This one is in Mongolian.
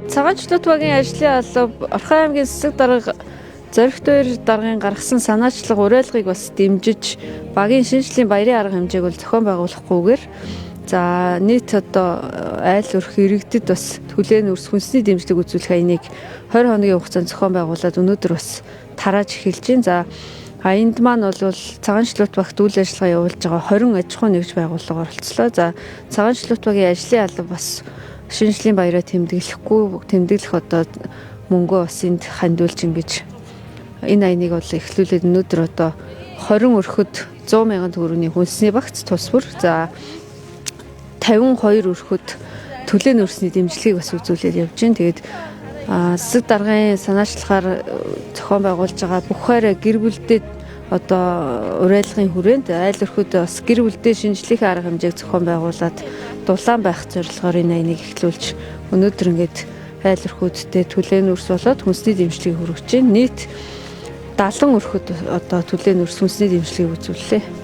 Цагаан чулуут багийн ажлын алба Орхон аймгийн цэцэг дарга Зоригт даргын гаргасан санаачлаг уриалгыг бас дэмжиж багийн шинэ жилийн баярын арга хэмжээг бол зохион байгуулахгүйгээр за нийт одоо айл өрх иргэдэд бас түлээ нүүрс хүнсний дэмжлэг үзүүлэх аяныг 20 хоногийн хугацаанд зохион байгуулад өнөөдөр бас тарааж эхэлж байна. За энд маань бол Цагаан чулуут багт үйл ажиллагаа явуулж байгаа 20 аж ахуйн нэгж байгууллага оролцлоо. За Цагаан чулуут багийн ажлын алба бас шинэ жилийн баяраа тэмдэглэхгүй тэмдэглэх одоо мөнгөө бас энд хандуулж ингэж энэ аяныг бол эхлүүлээд өнөөдөр одоо 20 өрхөд 100 мянган төгрөгийн хүнсний багц тус бүр за 52 өрхөд төлөө нүүрсний дэмжлэгийг бас үзүүлээд явж байна. Тэгээд цэцэг даргын санаачлахаар зохион байгуулж байгаа бүх хайраа гэр бүлдээ одоо уриалгын хүрээнд айл өрхөд бас гэр бүлдээ шинжлэхийн арга хэмжээг зохион байгуулад дулаан байх зорилгоор энэ аяныг эхлүүлж өнөөдөр ингээд айл өрхүүдтэй төлөө нүүрс болоод хүнсний дэмжлэгийг хүргэж байна. Нийт 70 өрхөд одоо төлөө нүүрс хүнсний дэмжлэгийг үзүүллээ.